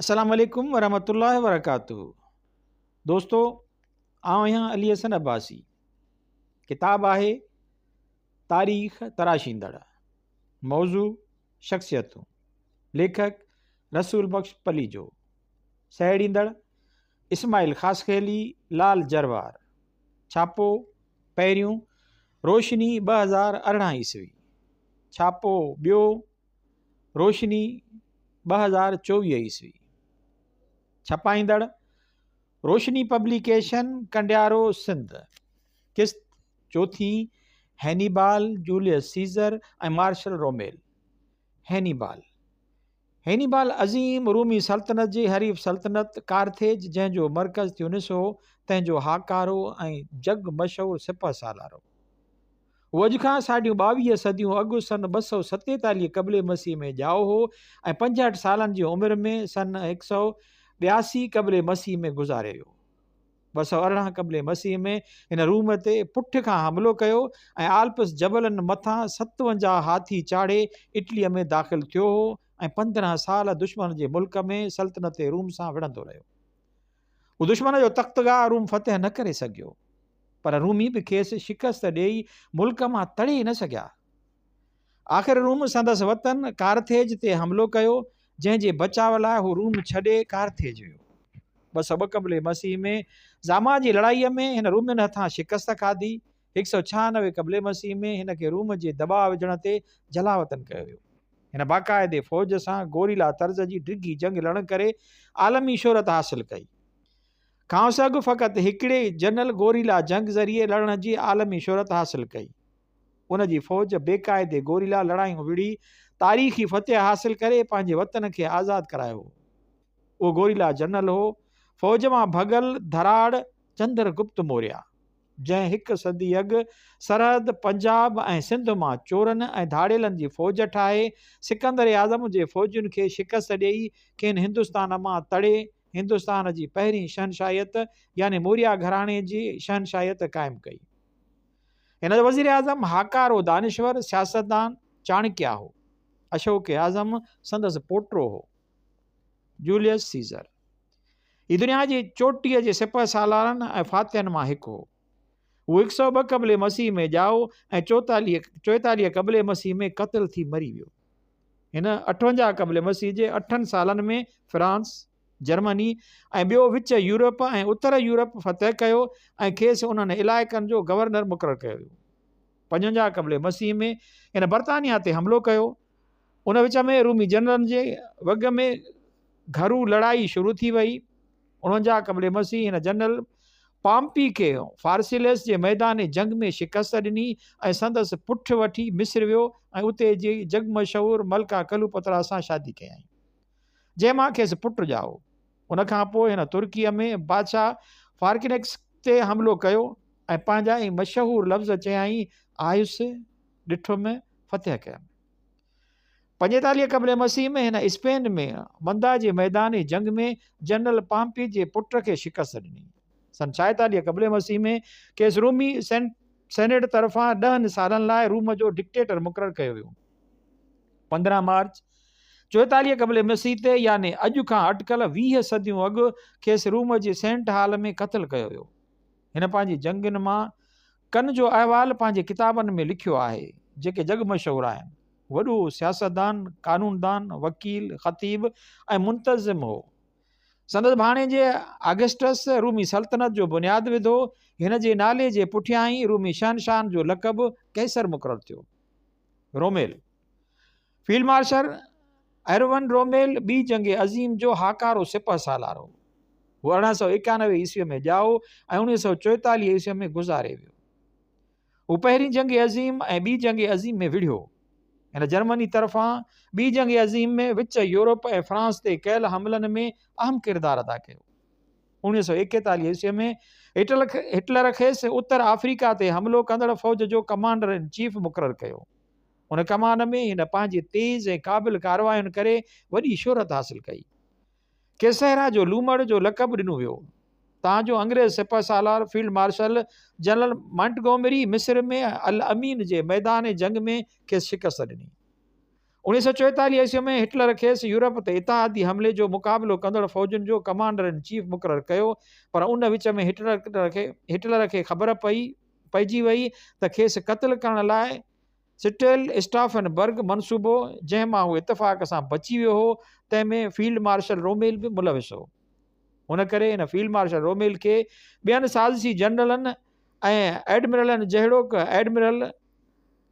السلام عليڪم ورحمة الله وبرڪاته دوستو آئون آهيان علي حسن عباسي ڪتاب آهي تاريخ تراشيندڙ موضوع شخصيتون ليکڪ رسول بخش پليجو سهيڙيندڙ اسماعيل خاصخيلي لال جروار ڇاپو پهريون روشني 2018 عيسوي ڇاپو ٻيو روشني 2024 عيسوي ڇپائيندڙ روشني پبليڪيشن ڪنڊيارو سنڌ قسط چوٿين Hannibal, Julius Caesar ۽ marshal Rommel Hannibal Hannibal عظيم رومي سلطنت جي حريف سلطنت ڪارٿيج جنهن جو مرڪز تيونس هو تنهن جو هاڪارو ۽ جڳ مشهور سپهه سالار هو. هو اڄ کان ساڍيون 22 صديون اڳ سن 247 قبل مسيح ۾ ڄائو هو ۽ 65 سالن جي عمر ۾ سن 182 قبل مسيح ۾ گذاري ويو. 218 قبل مسيح ۾ هن روم تي پٺ کان حملو ڪيو ۽ آلپس جبلن مٿان 57 هاٿي چاڙهي اٽليء ۾ داخل ٿيو هو ۽ 15 سال دشمن جي ملڪ ۾ سلطنت روم سان وڙهندو رهيو. هو دشمن جو تختگاهه روم فتح نه ڪري سگهيو، پر رومي به کيس شڪست ڏيئي ملڪ مان تڙي نه سگهيا. آخر روم سندس وطن ڪارٿيج تي حملو ڪيو، جنهن جي بچاء لاء هو روم ڇڏي ڪارٿيج ويو. 202 قبل مسيح ۾ زاما جي لڙائيء ۾ هن رومين هٿان شڪست کاڌي. 196 قبل مسيح ۾ هن کي روم جي دٻاء وجهڻ تي جلاوطن ڪيو ويو. هن باقاعدي فوج سان گوريلا طرز جي ڊگهي جنگ لڙڻ ڪري عالمي شهرت حاصل ڪئي. کانئس اڳ فقط هڪڙي جنرل گوريلا جنگ ذريعي لڙڻ جي عالمي شهرت حاصل ڪئي. ان جي فوج بيقاعدي گوريلا لڙايون وڙهي تاريخي فتح حاصل ڪري پنهنجي وطن کي آزاد ڪرايو هو. اهو گوريلا جنرل هو فوج مان ڀڳل ڌراڙ چندر گپت موريا. جنهن هڪ صدي اڳ سرحد، پنجاب ۽ سنڌ مان چورن ۽ ڌاڙيلن جي فوج ٺاهي، سڪندر اعظم جي فوجين کي شڪست ڏيئي کين هندستان مان تڙي هندستان جي پهرين شهنشاهيت يعني موريا گهراڻي جي شهنشاهيت قائم ڪئي. هن جو وزيراعظم هاڪارو دانشور، سياستدان چاڻڪيا هو. اشوڪ اعظم سندس پوٽو هو. جوليس سيزر هي دنيا جي چوٽيء جي سپهه سالارن ۽ فاتحن مان هڪ هو. هو 102 قبل مسيح ۾ ڄائو ۽ 44 قبل مسيح ۾ قتل ٿي مري ويو. هن 58 قبل مسيح جي اٺن سالن ۾ فرانس، جرمني ۽ ٻيو وچ يورپ ۽ اتر يورپ فتح ڪيو ۽ کيس انهن علائقن جو گورنر مقرر ڪيو ويو. 55 قبل مسيح ۾ هن برطانيا تي حملو ڪيو. ان وچ ۾ رومي جنرلن جي وڳ ۾ گهرو لڙائي شروع ٿي وئي. 49 قبل مسيح هن جنرل پامپي کي فارسيلس جي ميدان جنگ ۾ شڪست ڏني ۽ سندس پٺ وٺي مصر ويو ۽ اتي جي جڳ مشهور ملڪه قلوپطرا سان شادي ڪيائين، جنهن مان کيس پٽ ڄائو. ان کان پوء هن ترڪيء ۾ بادشاهه فارڪنيڪس تي حملو ڪيو ۽ پنهنجا هي مشهور لفظ چيائين، آيس، ڏٺم، فتح ڪيم. 45 قبل مسيح ۾ هن اسپين ۾ مندا جي ميداني جنگ ۾ جنرل پامپي جي پٽ کي شڪست ڏني. سن 46 قبل مسيح ۾ کيس رومي سينيٽ طرفان ڏهن سالن لاء روم جو ڊڪٽيٽر مقرر ڪيو ويو. 15 مارچ 44 قبل مسيح تي يعني اڄ کان اٽڪل 20 صديون اڳ کيس روم جي سينٽ هال ۾ قتل ڪيو ويو. هن پنهنجي جنگين مان ڪن جو احوال پنهنجي ڪتابن ۾ لکيو آهي، جيڪي جڳ مشهور آهن. وڏو سياستدان، قانوندان، وڪيل، خطيب ۽ منتظم هو. سندس ڀاڻيجي آگسٽس رومي سلطنت جو بنياد وڌو. هن جي نالي جي پٺيان ئي رومي شهنشاهن جو لقب قيصر مقرر ٿيو. Rommel, field marshal Erwin Rommel ٻي جنگ عظيم جو هاڪارو سپهه سالار هو. هو 1891 عيسويء ۾ ڄائو ۽ 1944 عيسويء ۾ گذاري ويو. هو پهرين جنگ عظيم ۽ ٻي جنگ عظيم ۾ وڙهيو. هن جرمني طرفان ٻي جنگ عظيم ۾ وچ يورپ ۽ فرانس تي ڪيل حملن ۾ اهم ڪردار ادا ڪيو. 1941 عيسويء ۾ هٽلر کيس اتر آفريڪا تي حملو ڪندڙ فوج جو ڪمانڊر ان چيف مقرر ڪيو. ان ڪمان ۾ هن پنهنجي تيز ۽ قابل ڪاررواين ڪري وڏي شهرت حاصل ڪئي. کيس صحرا جو لومڙ جو لقب ڏنو ويو. تان جو انگريز سپهه سالار فيلڊ مارشل جنرل مانٽگومري مصر ۾ الامين جي ميدان جنگ ۾ کيس شڪست ڏني. 1944 عيسوي ۾ هٽلر کيس يورپ تي اتحادي حملي جو مقابلو ڪندڙ فوجن جو ڪمانڊر ان چيف مقرر ڪيو پر ان وچ ۾ هٽلر کي خبر پئجي وئي ته کيس قتل ڪرڻ لاء سٽيل اسٽافن برگ منصوبو جنهن مان هو اتفاق سان بچي ويو هو تنهن ۾ فيلڊ مارشل روميل به ملوث هو. ان ڪري هن فيلڊ مارشل روميل کي ٻين سازشي جنرلن ۽ ايڊمرلن جهڙوڪ ايڊمرل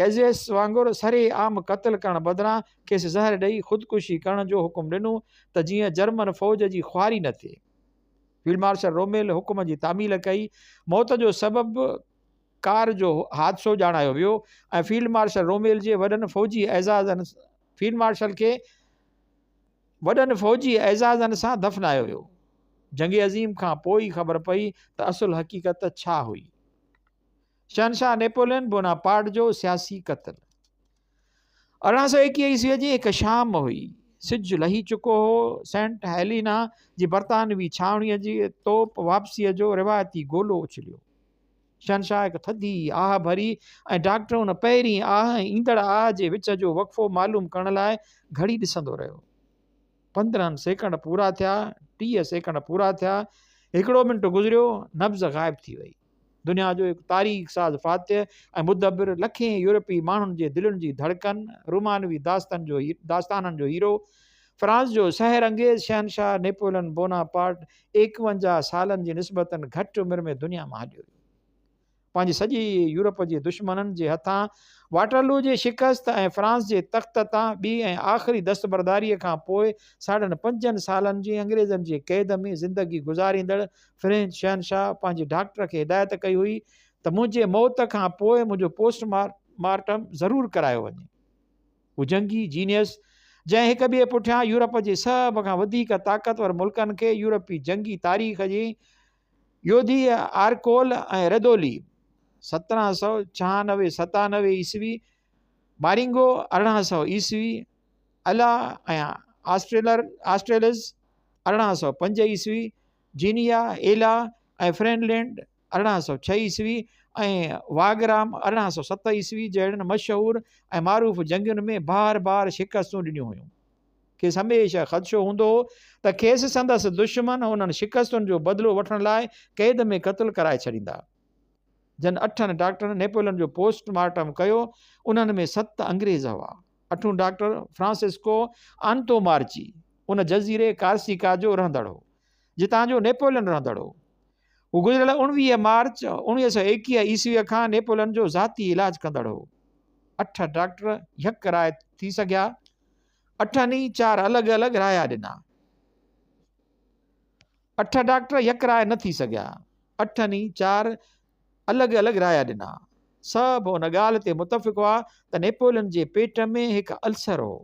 ڪيزيس وانگر سري عام قتل ڪرڻ بدران کيس زهر ڏئي خودڪشي ڪرڻ جو حڪم ڏنو ته جيئن جرمن فوج جي خواري نه ٿئي. فيلڊ مارشل روميل حڪم جي تعميل ڪئي. موت جو سبب ڪار جو حادثو ڄاڻايو ويو ۽ فيلڊ مارشل روميل جي وڏن فوجي اعزازن فيلڊ مارشل کي وڏن فوجي اعزازن سان دفنايو ويو. جنگ عظيم کان پوء ئي خبر پئي ته اصل حقيقت ڇا هئي. شهنشاهه نيپولين بوناپارٽ جو سياسي قتل. 1821 عيسويء جي هڪ شام هئي. سج لهي چڪو هو. سينٽ هيلينا جي برطانوي ڇانوڻيء جي توپ واپسيء جو روايتي گولو اڇليو. شهنشاهه هڪ ٿڌي آهه ڀري ۽ ڊاڪٽر ان پهرين آهه ۽ ايندڙ آهه جي وچ جو وقفو معلوم ڪرڻ لاء گهڙي ڏسندو رهيو. 15 سيڪنڊ پورا ٿيا، 30 سيڪنڊ پورا ٿيا، هڪڙو منٽ گذريو، نبض غائب ٿي وئي. دنيا جو هڪ تاريخ ساز فاتح ۽ مدبر، لکين يورپي ماڻهن جي دلين جي ڌڙڪن، رومانوي داستانن جو هيرو، فرانس جو سحر انگيز شهنشاهه نيپولن بونا پارٽ ايڪونجاهه سالن جي نسبتاً گهٽ عمر ۾ دنيا مان هليو ويو. پنهنجي سڄي يورپ جي دشمنن جي هٿان واٽرلو جي شڪست ۽ فرانس جي تخت تان ٻي ۽ آخري دستبرداريء کان پوء ساڍن پنجن سالن جي انگريزن جي قيد ۾ زندگي گذاريندڙ فرينچ شهنشاهه پنهنجي ڊاڪٽر کي هدايت ڪئي هئي ته منهنجي موت کان پوء منهنجو پوسٽ مارٽم ضرور ڪرايو وڃي. هو جنگي جينيس، جنهن هڪ ٻئي پٺيان يورپ جي سڀ کان وڌيڪ طاقتور ملڪن کي يورپي جنگي تاريخ جي يوڌيء آرڪول ۽ ردولي، 1796 97 عيسوي، مارينگو، 1800 عيسوي، الا ۽ آسٽريلز، 1805 عيسوي، جينيا، ايلا ۽ فرينلينڊ، 1806 عيسوي، ۽ واگرام، 1807 عيسوي، جهڙين مشهور ۽ معروف جنگين ۾ بار بار شڪستون ڏنيون هيون. کيس هميشه خدشو هوندو هو ته کيس سندس دشمن انهن شڪستن جو بدلو وٺڻ لاء قيد ۾ قتل ڪرائي ڇڏيندا. جن اٺن ڊاڪٽرن نيپولن جو پوسٽ مارٽم ڪيو، انهن ۾ ست انگريز هئا. اٺون ڊاڪٽر فرانسسڪو آنتومارچي ان جزيري ڪارسيڪا جو رهندڙ هو، جتان جو نيپولن رهندڙ هو. هو گذريل 19 مارچ 1921 عيسويء کان نيپولن جو ذاتي علاج ڪندڙ هو. اٺ ڊاڪٽر يڪ راء ٿي سگهيا. اٺن ئي چار الڳ الڳ رايا ڏنا. اٺ ڊاڪٽر يڪ راء نه ٿي سگهيا. اٺن ئي چار الڳ الڳ رايا ڏنا. سڀ ان ڳالهه تي متفق هئا ته نيپولين جي پيٽ ۾ هڪ السر هو.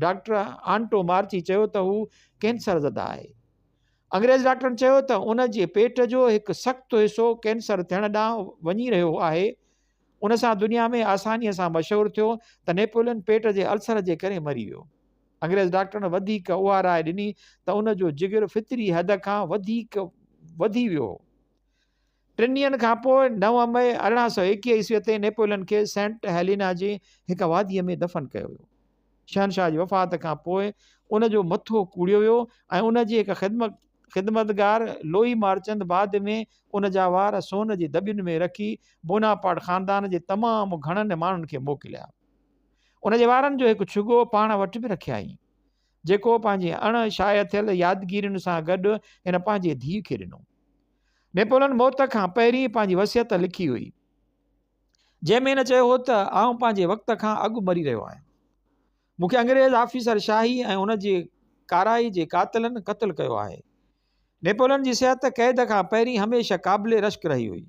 ڊاڪٽر آنٽو مارچي چيو ته هو ڪينسر زده آهي. انگريز ڊاڪٽرن چيو ته ان جي پيٽ جو هڪ سخت حصو ڪينسر ٿيڻ ڏانهن وڃي رهيو آهي. ان سان دنيا ۾ آسانيء سان مشهور ٿيو ته نيپولين پيٽ جي السر جي ڪري مري ويو. انگريز ڊاڪٽرن وڌيڪ اها راء ڏني ته ان جو جگر فطري حد کان وڌيڪ وڌي ويو هو. ٽن ڏينهن کان پوء 9 مئي 1821 عيسويء تي نيپولين کي سينٽ هيلينا جي هڪ واديء ۾ دفن ڪيو ويو. شهنشاهه جي وفات کان پوء ان جو مٿو ڪوڙيو ويو ۽ ان جي هڪ خدمتگار لوئي مارچند بعد ۾ ان جا وار سون جي دٻين ۾ رکي بوناپارٽ خاندان جي تمام گهڻن ماڻهن کي موڪليا. ان جي وارن جو هڪ ڇڳو پاڻ وٽ به رکيائين، جيڪو پنهنجي اڻ شايع ٿيل يادگيرين سان گڏ هن پنهنجي ڌيء کي ڏنو. نيپولن موت کان پهرين پنهنجي وصيت لکي هئي، جنهن ۾ هن چيو هو ته آئون پنهنجي وقت کان اڳ مري رهيو آهيان. مون کي انگريز آفيسر شاهي ۽ ان جي ڪارائي جي قاتلن قتل ڪيو آهي. نيپولن جي صحت قيد کان پهرين هميشه قابل رشڪ رهي هئي.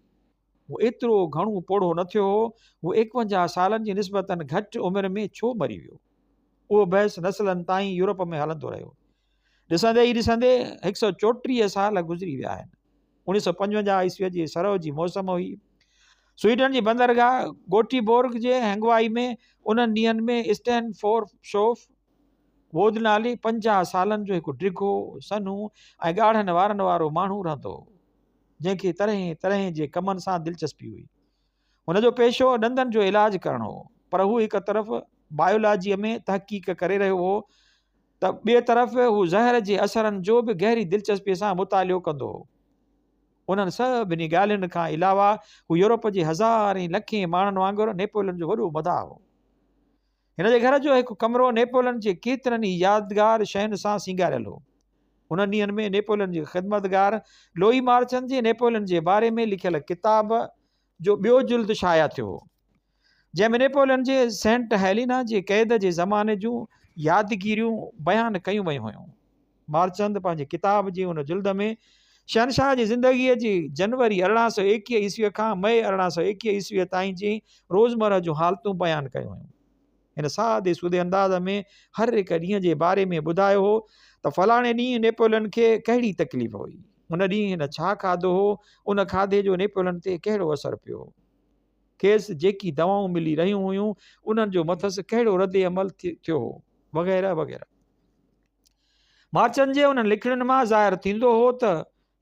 هو ايترو گهڻو پوڙهو نه ٿيو هو. هو ايڪونجاهه سالن جي نسبتاً گهٽ عمر ۾ ڇو مري ويو؟ اهو بحث نسلن تائين يورپ ۾ هلندو رهيو. ڏسندي ئي ڏسندي هڪ سؤ چوٽيهه سال گذري ويا آهن. اوڻيهه سؤ پنجونجاهه عيسويء جي سرء جي موسم هئي. سوئيڊن جي بندرگاهه گوٽيبورگ جي هينگوائي ۾ انهن ڏينهن ۾ اسٽين فور شوف وود نالي 50 سالن جو هڪ ڊگهو، سنهو ۽ ڳاڙهن وارن وارو ماڻهو رهندو هو، جنهن کي طرحين طرحين جي ڪمن سان دلچسپي هئي. هن جو پيشو ڏندن جو علاج ڪرڻ هو، پر هو هڪ طرف بايولاجيء ۾ تحقيق ڪري رهيو هو ته ٻئي طرف هو زهر جي اثرن جو به گهري دلچسپيء سان مطالعو ڪندو هو. انهن سڀني ڳالهين کان علاوه هو يورپ جي هزارين لکين ماڻهن وانگر نيپولن جو وڏو مداح هو. هن جي گهر جو هڪ ڪمرو نيپولن جي ڪيترن ئي يادگار شين سان سينگاريل هو. انهن ڏينهن ۾ نيپولن جي خدمتگار لوئي مارچن جي نيپولن جي باري ۾ لکيل ڪتاب جو ٻيو جلد شايع ٿيو هو، جنهن ۾ نيپولن جي سينٽ هيلينا جي قيد جي زماني جون يادگيريون بيان ڪيون ويون هيون. مارچند پنهنجي ڪتاب جي ان جلد ۾ شهنشاهه جي زندگيء جي جنوري 1821 عيسويء کان مئي 1821 عيسويء تائين جي روزمرهه جون حالتون بيان ڪيون هيون. هن سادي سودي انداز ۾ هر هڪ ڏينهن جي باري ۾ ٻڌايو هو ته فلاڻي ڏينهن نيپولن کي ڪهڙي تڪليف هئي، ان ڏينهن هن ڇا کاڌو هو، ان کاڌي جو نيپولن تي ڪهڙو اثر پيو هو، کيس جيڪي دوائون ملي رهيون هيون، انهن جو مٿس ڪهڙو ردعمل ٿيو هو، وغيره وغيره. مارچن جي انهن لکڻين مان ظاهر ٿيندو هو ته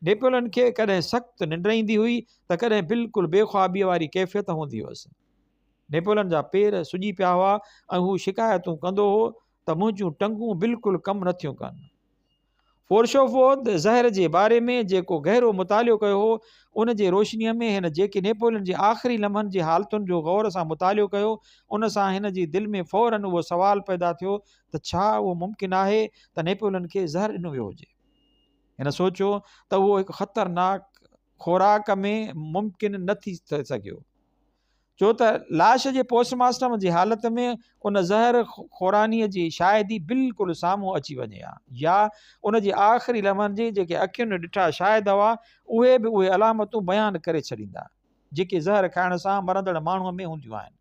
نيپولن کي ڪڏهن سخت ننڊ ايندي هئي ته ڪڏهن بلڪل بي خوابيء واري ڪيفيت هوندي هئس. نيپولن جا پير سڄي پيا هئا ۽ هو شڪايتون ڪندو هو ته منهنجون ٽنگون بلڪل ڪم نٿيون ڪن. فورشوفود زهر جي باري ۾ جيڪو گهرو مطالعو ڪيو هو، ان جي روشنيء ۾ هن جيڪي نيپولين جي آخري لمحن جي حالتن جو غور سان مطالعو ڪيو، ان سان هن جي دل ۾ فوراً اهو سوال پيدا ٿيو ته ڇا اهو ممڪن آهي ته نيپولين کي زهر ڏنو ويو هجي؟ هن سوچيو ته اهو هڪ خطرناڪ خوراڪ ۾ ممڪن نه ٿي سگهيو، ڇو ته لاش جي پوسٽ مارٽم جي حالت ۾ ان زهر خورانيء جي شاهدي بلڪل سامهون اچي وڃي ها يا ان جي آخري لمحن جي جيڪي اکين ڏٺا شاهد هئا، اهي به اهي علامتون بيان ڪري ڇڏيندا، جيڪي زهر کائڻ سان مرندڙ ماڻهوء ۾ هونديون آهن.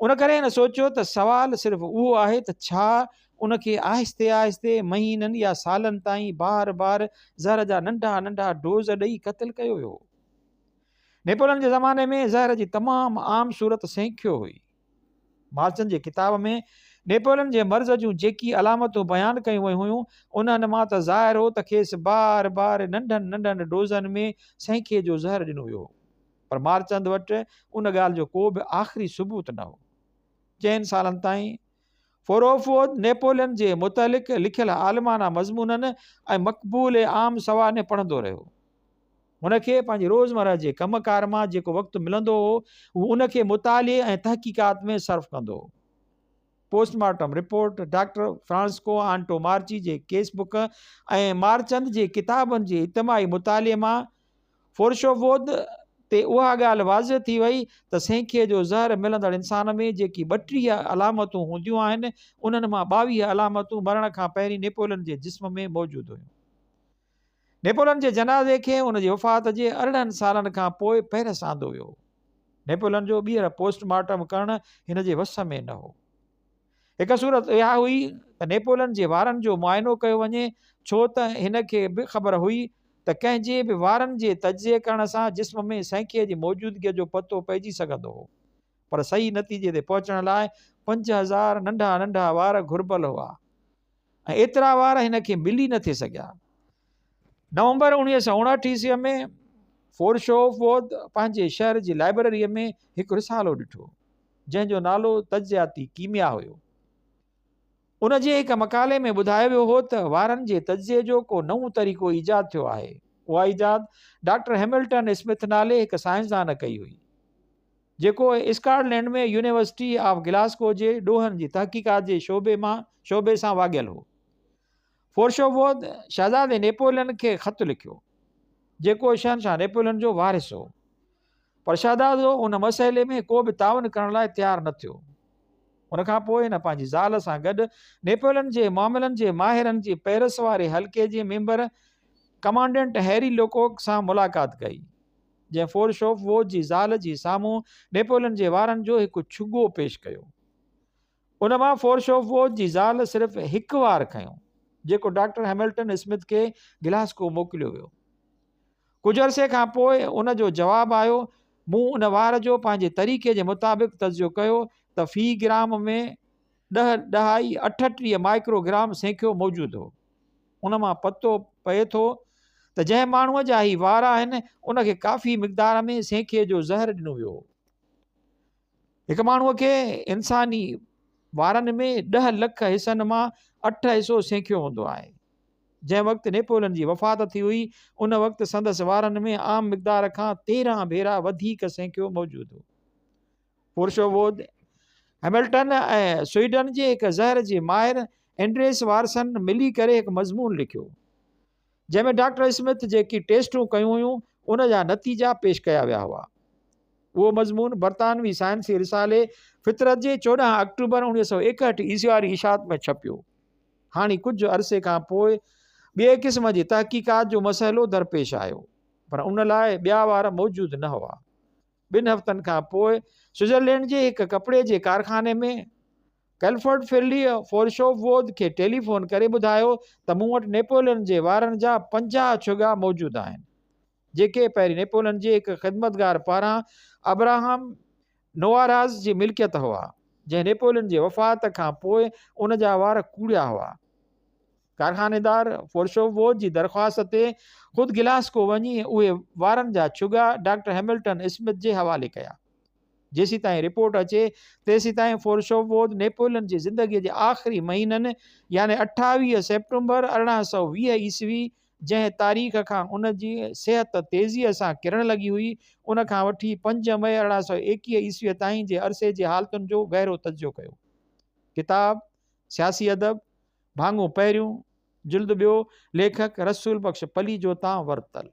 ان ڪري هن سوچيو ته سوال صرف اهو آهي ته ڇا ان کي آهستي آهستي مهينن يا سالن تائين بار بار زهر جا ننڍا ننڍا ڊوز ڏئي قتل ڪيو ويو هو. نيپولن جي زماني ۾ زهر جي تمام عام صورت سينکيو هئي. مارچن جي ڪتاب ۾ نيپولن جي مرض جون جيڪي علامتون بيان ڪيون ويون هيون، انهن مان ته ظاهر هو ته کيس بار بار ننڍن ننڍن ڊوزن ۾ سينکيي جو زهر ڏنو ويو هو. پر مارچند وٽ ان ڳالهه جو ڪو به آخري ثبوت نه هو. چئن سالن تائين فوروفود نيپولين جي متعلق لکيل عالمانه مضمونن ۽ مقبول عام سوانح پڙهندو رهيو. هن کي پنهنجي روزمره جي ڪم ڪار مان جيڪو وقت ملندو هو، هو ان کي مطالعي ۽ تحقيقات ۾ صرف ڪندو هو. Post mortem report, doctor Francesco Antommarchi جي ڪيس بڪ ۽ مارچند جي ڪتابن جي اجتماعي مطالعي مان فورشوفود تي اها ڳالهه واضح ٿي وئي ته سينکيي جو زهر ملندڙ انسان ۾ جيڪي 32 علامتون هونديون آهن، انهن مان 22 علامتون مرڻ کان پهرين نيپولن جي جسم ۾ موجود هيون. نيپولن جي جنازي کي ان جي وفات جي 18 سالن کان پوء پئرس آندو ويو. نيپولن جو ٻيهر پوسٽ مارٽم ڪرڻ هن جي وس ۾ نه هو. هڪ صورت اها هئي ته نيپولن جي وارن جو معائنو ڪيو وڃي، ڇو ته هن کي به خبر هئي ته ڪنهن جي به وارن جي تجزيي ڪرڻ سان جسم ۾ سينکيي جي موجودگيء جو پتو پئجي سگهندو هو. پر صحيح نتيجي تي پهچڻ لاء 5000 ننڍا ننڍا وار گهربل هئا ۽ ايترا وار هن کي ملي نه ٿي سگهيا. نومبر 1959 عيسويء ۾ فورشوفود پنهنجي شهر جي لائبرريء ۾ هڪ رسالو ڏٺو. جنهن جو نالو تجزياتي ڪيميا هيو. ان جي هڪ مقالي ۾ ٻڌايو ويو هو ته وارن جي تجزيي جو ڪو نئون طريقو ايجاد ٿيو آهي. اها ايجاد ڊاڪٽر هئملٽن اسمٿ نالي هڪ سائنسدان ڪئي هئي، جيڪو اسڪاٽلينڊ ۾ يونيورسٽي آف گلاسگو جي ڏوهن جي تحقيقات جي شعبي مان شعبي سان واڳيل هو. فورشوفود شهزادي نيپولين کي خط لکيو، جيڪو شهنشاهه نيپولين جو وارث هو. پر شهزادو ان مسئلي ۾ ڪو به تعاون ڪرڻ لاء تيار نه ٿيو. ان کان پوء هن پنهنجي زال سان گڏ نيپولين جي معاملن جي ماهرن جي پئرس واري حلقي جي ميمبر ڪمانڊنٽ هيري لوڪوڪ سان ملاقات ڪئي، جنهن فورشوف ووج جي زال جي سامهون نيپولين جي وارن جو هڪ ڇڳو پيش ڪيو. ان مان فورشوف ووج جي زال صرف هڪ وار کنيو، جيڪو ڊاڪٽر هئملٽن اسمٿ کي گلاسگو موڪليو ويو. ڪجهه عرصي کان پوء ان جو جواب آيو، مون ان وار جو پنهنجي طريقي جي مطابق تجزيو ڪيو ته في گرام ۾ ڏهه ڏهائي 38 مائڪرو گرام سينکيو موجود هو. ان مان پتو پئي ٿو ته جنهن ماڻهوء جا هي وار آهن، ان کي ڪافي مقدار ۾ سينکيي جو زهر ڏنو ويو هو. هڪ ماڻهوء کي انساني وارن ۾ 10 لک حصن مان اٺ حصو سينکيو هوندو آهي. جنهن وقت نيپولن جي وفات ٿي هئي، ان وقت سندس وارن ۾ عام مقدار کان 13 ڀيرا وڌيڪ سينکيو موجود هو. فورشوود، هئملٽن ۽ سوئيڊن جي هڪ زهر جي ماهر اينڊريس وارسن ملي ڪري هڪ مضمون لکيو، جنهن ۾ ڊاڪٽر اسمٿ جيڪي ٽيسٽون ڪيون هيون، ان جا نتيجا پيش ڪيا ويا هئا. اهو مضمون برطانوي سائنسي رسالي فطرت جي 14 آڪٽوبر 1961 عيسوي واري اشاعت ۾ ڇپيو. هاڻي ڪجهه عرصي کان پوء ٻئي قسم جي تحقيقات جو مسئلو درپيش آيو، پر ان لاء ٻيا وار موجود نه هئا. ٻن هفتن کان پوء سوئٽزرلينڊ جي هڪ ڪپڙي جي ڪارخاني ۾ ڪلفرڊ فرليء فورشووود کي ٽيليفون ڪري ٻڌايو ته مون وٽ نيپولين جي وارن جا 50 ڇڳا موجود آهن، جيڪي پهرين نيپولين جي هڪ خدمتگار پاران ابراهام نوآراز جي ملڪيت هئا، جنهن نيپولين جي وفات کان پوء ان جا وار ڪوڙيا هئا. ڪارخانيدار فورشووود جي درخواست تي خود گلاسڪو وڃي اهي وارن جا ڇڳا ڊاڪٽر هئملٽن اسمٿ جي حوالي ڪيا. جيسيتائين رپورٽ اچي، تيسيتائين فورشووود نيپولين جي زندگيء جي آخري مهينن يعني 28 سيپٽمبر 1820 عيسوي، جنهن تاريخ کان ان جي صحت تيزيء سان ڪرڻ لڳي هئي، ان کان وٺي 5 مئي 1821 عيسويء تائين جي عرصي جي حالتن جو گهرو تجزيو ڪيو. ڪتاب، سياسي ادب، ڀاڱو پهريون، جلد ٻيو، ليکڪ رسول بخش پليجو تان ورتل.